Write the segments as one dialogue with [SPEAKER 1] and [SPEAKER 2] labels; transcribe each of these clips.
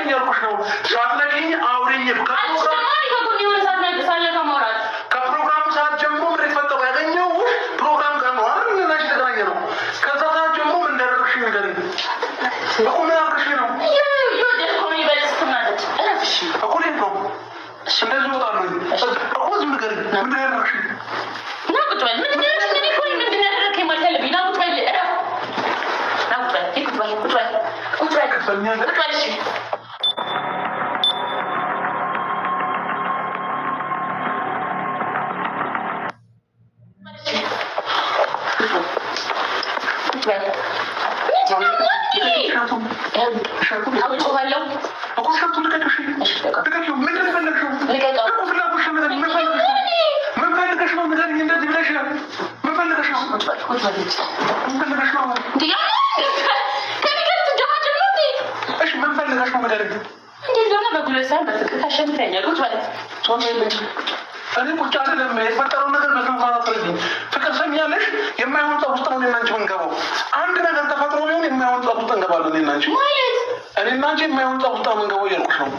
[SPEAKER 1] እያልኩሽ ነው። ሳትነቂኝ አውሪኝ። ከፕሮግራሙ ሰዓት ጀምሮ ምን የተፈጠረው ያገኘው ፕሮግራም ቀን ነው አይደል? እና የተገናኘ ነው። ከዛ ሰዓት ጀምሮ ምን እንዳደረግሽ ንገሪኝ እኮ። ምን አድርገሽ ነው እኮ? እንዴት ነው እንደዚህ እወጣለሁ እኮ? ዝም ንገሪኝ። ምንድን ያደረግሽ?
[SPEAKER 2] ና ቁጭ በል። ምንድን ነው ያደረግከኝ ማለት ያለብኝ? ና ቁጭ በል። እረፍ። ና ቁጭ በል። ቁጭ በል። ቁጭ በል። ቁጭ በል። ቁጭ በል። እሺ። ቁጭ በል። አውጥቼዋለሁ
[SPEAKER 1] እኮ ሸርቱን ልቀቂው። ልቀቂው። ምንድን ነው የፈለግሽው? እኮ ፍላጎትሽ ምን ፈልገሽ ነው? ንገሪኝ። እንደዚህ ብለሽ ምን ፈልገሽ ነው? ምን ፈልገሽ ነው? እሺ ምን ፈልገሽ ነው? ንገሪኝ።
[SPEAKER 2] እንዴት ደግሞ በጉልበት ሳይሆን በፍቅር ታሸንፈኛለህ። ቁጭ በል።
[SPEAKER 1] እኔ ቁጭ አይደለም። የተፈጠረውን ነገር በስነ ስርዓት አስረጂኝ። ፍቅር ሰሚያለሽ፣ የማይሆን ጸብ ውስጥ ነው እኔና አንቺ የምንገባው። አንድ ነገር ተፈጥሮ ቢሆን የማይሆን ጸብ ውስጥ እንገባለን። እኔና አንቺ
[SPEAKER 2] ማለት
[SPEAKER 1] እኔና አንቺ የማይሆን ጸብ ውስጥ ነው የምንገባው እያልኩሽ ነው።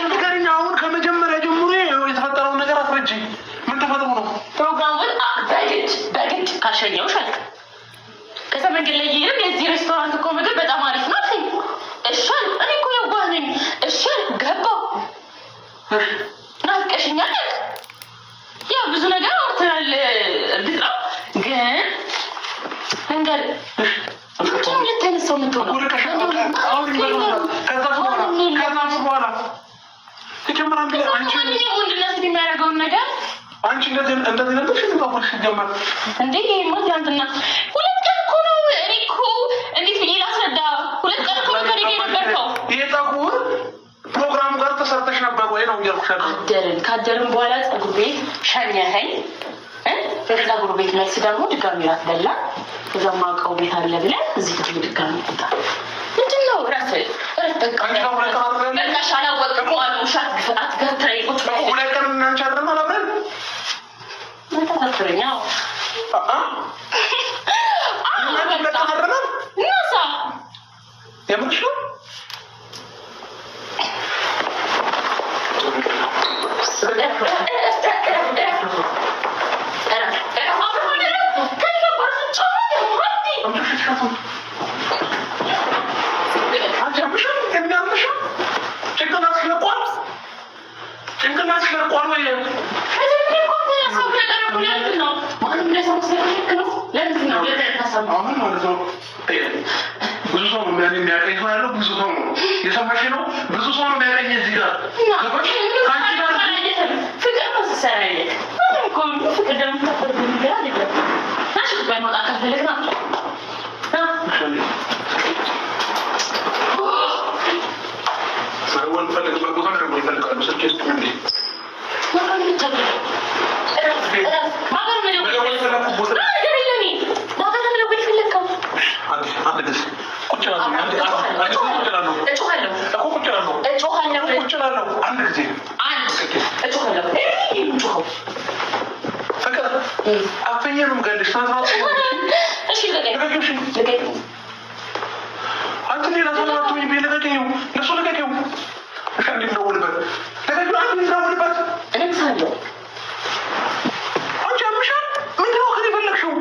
[SPEAKER 1] ንገሪኝ። አሁን ከመጀመሪያ ጀምሮ የተፈጠረውን ነገር አስረጂኝ። ምን ተፈጥሮ ነው?
[SPEAKER 2] ፕሮግራሙን በግድ በግድ ካሸኘሁሽ አልክ። ከዛ መንገድ ላይ እየሄድን የዚህ ሬስቶራንት እኮ ምግብ በጣም አሪፍ ነው አልከኝ። እሺ አልኩ። እኔ እኮ የዋህ ነኝ። እሺ አልኩ። ገባሁ። ናፍቀሽኛል አልክ። ያው ብዙ ነገር አውርተናል። እርግጥ ነው ግን መንገድ ምንድን ነው ሁለት አይነት ሰው የምትሆነው? ማንኛውም ወንድና ሴት የሚያደርገውን ነገር
[SPEAKER 1] አንቺ እንደዚህ እንደዚህ ነበርሽ ፀጉርሽ ሲጀመር
[SPEAKER 2] እንዴ? ይሄማ ትናንትና ሁለት ቀን እኮ ነው። እኔ እኮ እንዴት ብዬ ላስረዳ? ሁለት ቀን እኮ ነው ከእኔ ጋር የነበርከው።
[SPEAKER 1] ይሄ ፀጉር ፕሮግራሙ ጋር ተሰርተሽ ነበር ወይ ነው እያልኩሽ ያለው።
[SPEAKER 2] አደርን። ካደርን በኋላ ፀጉር ቤት ሸኘኸኝ። ፀጉር ቤት መልስ ደግሞ ድጋሚ ራት በላ። እዛ ማውቀው ቤት አለ ብለህ እዚህ ደግሞ ድጋሚ መጣ። ምንድን ነው? እረፍ፣ እረፍ። በቃ
[SPEAKER 1] አንቺ ጋር ሁለት ቀን አድረን
[SPEAKER 2] በቃ እሺ፣ አላወቅኩም አሉ። ውሻት አትገትረኝ። ቁጭ በል።
[SPEAKER 1] ሁለት ቀን እና አንቺ አድረን አላብረን
[SPEAKER 2] ተፈትረኝ። አዎ
[SPEAKER 1] ሁለት ቀን አድረናል።
[SPEAKER 2] እናሳ
[SPEAKER 1] የምርሽ ነው? አንቺ ያምሻል? የሚያምሻል? ጭንቅላትሽ ለቋል? ጭንቅላትሽ ለቋል ወይ? አሁን ማለት ነው ብዙ ሰው ነው የሚያቀኝ ሰው ያለው ብዙ ሰው ነው። የሰማሽ ነው። ብዙ ሰው ነው የሚያቀኝ እዚህ ጋር ገባሽ? ከአንቺ ጋር
[SPEAKER 2] ፍቅር ነው ስትሰራ ፍቅር ደግሞ ነገር አይደለም። መውጣት ካልፈለግ ነው
[SPEAKER 1] መደወል የምፈልግበት ቦታ መደወል ይፈልጋሉ። ስልኬ ስጡኝ እንዴ መደወል የፈለኩት ቦታ አንድ ጊዜ ቁጭ እላለሁ። አንድ ጊዜ ቁጭ እላለሁ እኮ ቁጭ እላለሁ ቁጭ እላለሁ። አንድ ጊዜ ፍቅር አፍኜ ነው የምገልሽ። ስነ ስርዓት ልቀቂው። አንቺ ሌላ ሰው አትሁኝ ብዬ ልቀቂው፣ ለእሱ ልቀቂው። እሺ አንዴ እንደውልበት፣ ልቀቂው፣ አንዴ እንደውልበት። አንቺ ያምሻል። ምንድን ነው ከእኔ የፈለግሽው?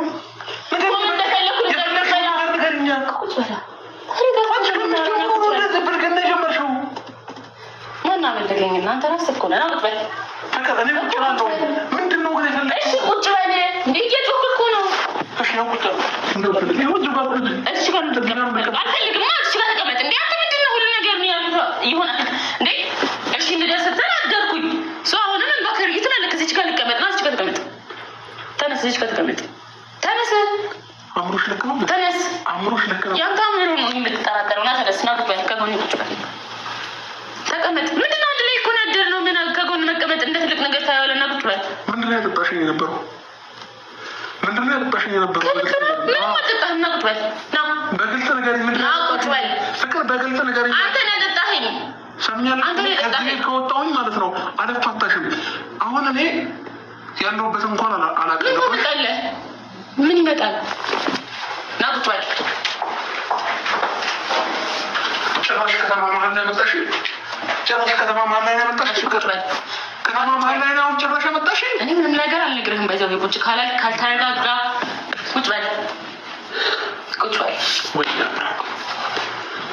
[SPEAKER 1] የፈለግሽው ነገር ንገሪኝ። አንቺ ከምንድን ነው እንደዚህ ብልግና የጀመርሽው?
[SPEAKER 2] ማን አበለገኝ? እናንተ ራስህ እኮ ነህ። ና ቁጭ በል።
[SPEAKER 1] ፍቅር እኔ ቁጭ እላለሁ። ምንድን ነው ግን የፈለግሽው?
[SPEAKER 2] እሺ ቁጭ በል። እንዴ እየጮህክ እኮ ነው።
[SPEAKER 1] እሺ ነው ቁጭ እላለሁ። ይኸው እዚሁ ጋር ቁጭ።
[SPEAKER 2] እዚህ ጋር አልፈልግም። እዚህ ጋር ተቀመጥ። እንዴ አንተ ምንድን ነው ሁሉ ነገር ይሆናል እንዴ? እሺ እንደርስ ስትል አደርኩኝ። ሰው አሁንም እንባከር ትላለህ። ከዚች ጋር ልቀመጥ ነው። እዚች ጋር ተቀመጥ። ተነስ፣ እዚች ጋር ተቀመጥ። ተነስ፣
[SPEAKER 1] አእምሮሽ ልክ ነው።
[SPEAKER 2] ተነስ።
[SPEAKER 1] አእምሮሽ ልክ ነው።
[SPEAKER 2] ያንተ አእምሮ ነው የምትጠራጠረው። ና ተነስ፣ ና ቁጭ በል። ከጎኔ ቁጭ በል። ተቀመጥ። ምንድን ነው አንድ ላይ እኮ ነው ያደርነው። ምን ከጎን መቀመጥ እንደ ትልቅ ነገር ታየዋለህ። ና ቁጭ በል።
[SPEAKER 1] ምንድን ነው ያጠጣሽኝ የነበረው? ምንድን ነው ያጠጣሽኝ የነበረው?
[SPEAKER 2] ምንም አልጠጣህም። ና ቁጭ በል። ና
[SPEAKER 1] በግልጽ ንገሪኝ። ምንድን ነው
[SPEAKER 2] ና ቁጭ በል።
[SPEAKER 1] ፍቅር፣ በግልጽ ንገሪኝ።
[SPEAKER 2] አንተ ነህ ያጠጣኸኝ።
[SPEAKER 1] ሰምኛለሽ?
[SPEAKER 2] አንተ ነህ
[SPEAKER 1] ከዚህ
[SPEAKER 2] ያጠጣኸኝ።
[SPEAKER 1] ከወጣሁኝ ማለት ነው አልፋታሽም። አሁን እኔ ያለሁበት እንኳን
[SPEAKER 2] ምን
[SPEAKER 1] አላውቅም።
[SPEAKER 2] ታመጣለህ? ምን ይመጣል? ና ቁጭ በል።
[SPEAKER 1] ጭራሽ ከተማ መሀል ላይ መጣሽ። ጭራሽ ከተማ መሀል ላይ መጣሽ። ከተማ መሀል ላይ ነው ጭራሽ መጣሽ።
[SPEAKER 2] እኔ ምንም ነገር አልነግርህም። በዛው ቁጭ ካላልክ ካልተረጋጋ ቁጭ በል ቁጭ በል።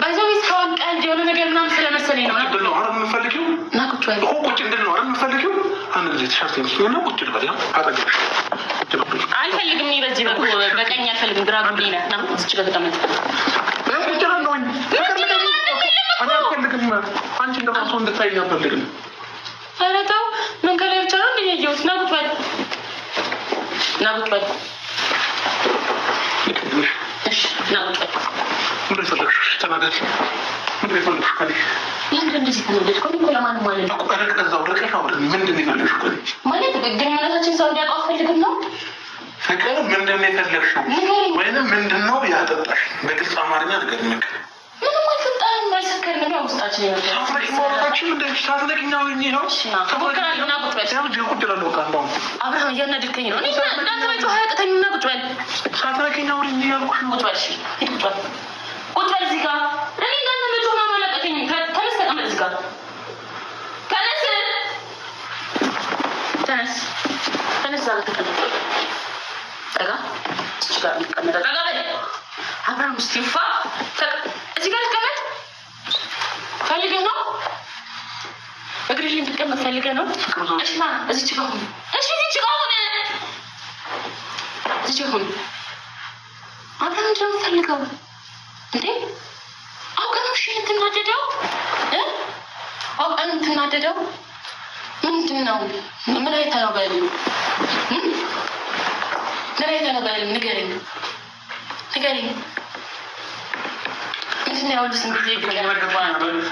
[SPEAKER 2] በዛው እስካሁን ቀልድ የሆነ ነገር ምናምን ስለመሰለኝ ነው።
[SPEAKER 1] ቁጭ ነው አይደል የምፈልጊው?
[SPEAKER 2] እና ቁጭ በል
[SPEAKER 1] እኮ ቁጭ እንድል ነው አይደል የምፈልጊው? አንድ ጊዜ ቲሸርት እና ቁጭ ልበል። አጠገብሽ
[SPEAKER 2] አልፈልግም። እኔ በዚህ በቀኝ አልፈልግም። ግራ ጎኔ ናት። ና እዚች ጋር ተቀመጥ።
[SPEAKER 1] ቁጭ እላለሁኝ። አልፈልግም። አንቺ እንደራሱ እንድታይኝ አልፈልግም።
[SPEAKER 2] ኧረ ተው፣ ምን ከላይ ብቻ ነው እንደ ያየሁት። ና ቁጭ በል፣ ና ቁጭ በል። እሺ፣ ና ቁጭ በል።
[SPEAKER 1] ምንድን ነው የፈለግሽው? ተናገሪ። ምንድን ነው የፈለግሽው ከእኔ?
[SPEAKER 2] ለምንድን እንደዚህ ተናደድከው? እኔ እኮ ለማንም አልልም።
[SPEAKER 1] እዛው ርቀሽ አውሪኝ። ምንድን ነው የፈለግሽው ከእኔ?
[SPEAKER 2] ማለት ግንኙነታችን ሰው እንዲያውቀው አልፈልግም ነው።
[SPEAKER 1] ፍቅር ምንድን ነው የፈለግሽው? ወይንም ምንድን ነው ያጠጣሽ? በግልጽ አማርኛ ንገሪኝ።
[SPEAKER 2] ምንም አልጠጣንም፣ አልሰከርንም። ያው ውስጣችን
[SPEAKER 1] ሳትነቂ ማውራታችን እንደ ሳትነቂኝ አውሪኝ ነው።
[SPEAKER 2] እሞክራለሁ። ና ቁጭ በል።
[SPEAKER 1] ቁጭ እላለሁ። በቃ እንደውም
[SPEAKER 2] አብርሃም እያናደድከኝ ነው። እኔ እንዳንተ መጮህ አያቅተኝም። ና ቁጭ በል።
[SPEAKER 1] ሳትነቂኝ አውሪኝ እያልኩሽ ነው።
[SPEAKER 2] ቁጭ በል። እሺ፣ ሂድ ቁጭ በል። ቁጭ በል እዚህ ጋር። እኔ እንዳንተ መጮህ ምናምን አላቀተኝም። ተነስ፣ ተቀመጥ እዚህ ጋር። ተነስ፣ ተነስ፣ ተነስ። እዛ ጋር ተቀመጥ። ጠጋ፣ እዚህ ጋር የሚቀመጠው ጠጋ በል አብርሃም። እስኪ እዚህ ጋር ልቀመጥ ፈልገህ ነው? እግርህ ላይ እንድቀመጥ ፈልገህ ነው? እሺ ና እዚች ጋር ሁን። እሺ እዚች ጋር ሁን። እዚች ጋር ሁን። አብርሃም ምንድን ነው የምትፈልገው እንዴ? አውቀህ ነው እሺ የምትናደደው? አውቀህ ነው የምትናደደው? ምንድን ነው? ምን አይተህ ነው በህልም? ምን አይተህ ነው በህልም? ንገረኝ፣ ንገረኝ። ምንድን ነው ያሁሉ ስንት ጊዜ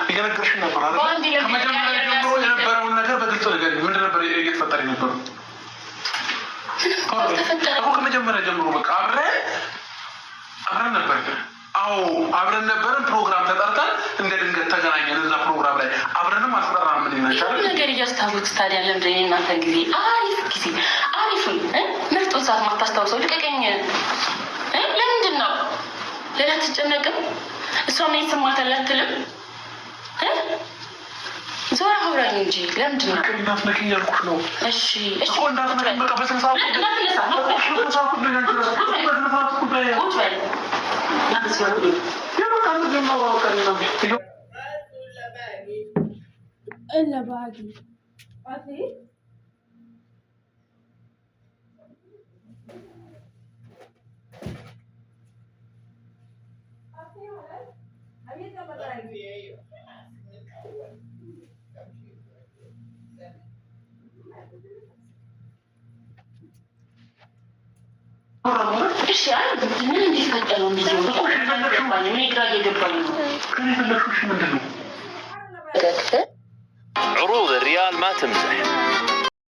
[SPEAKER 1] እየነገርሽኝ ነበር አይደል? ከመጀመሪያ ጀምሮ የነበረውን ነገር በግልጽ ንገሪኝ። ምንድን ነበር እየተፈጠረ የነበረው? እኮ ከመጀመሪያ ጀምሮ በቃ አብረን ነበር። አዎ አብረን ነበርን። ፕሮግራም ተጠርተን እንደ ድንገት ተገናኘን እዛ ፕሮግራም ላይ አብረንም አልተጠራንም። ምን ይነሻል
[SPEAKER 2] ነገር እያስታወስክ ታዲያ ለምንድን ነው የእናንተን ጊዜ አሪፍ ጊዜ አሪፉን ምርጡን ሰዓት ማታስታውሰው? ልቀቀኝ። ለምንድን ነው ሌላ አትጨነቅም? እሷ ምን ይሰማታል አትልም? ዞር አውራኝ እንጂ ለምንድን ነው
[SPEAKER 1] እንዳትነኪኝ እያልኩሽ ነው።
[SPEAKER 2] እሺ እሺ፣
[SPEAKER 1] እንዳትነኪኝ በቃ በስነ ስርዓት
[SPEAKER 2] እንዳትነሳ፣ ቁጭ በል።
[SPEAKER 3] إلا باقي
[SPEAKER 2] እሺ አይ ምን እንዲፈጠር ነው እንደዚህ ሆነ? እኔ ግራ እየገባኝ ነው።
[SPEAKER 1] ምንድን ነው?
[SPEAKER 4] عروض الريال ما تمزح.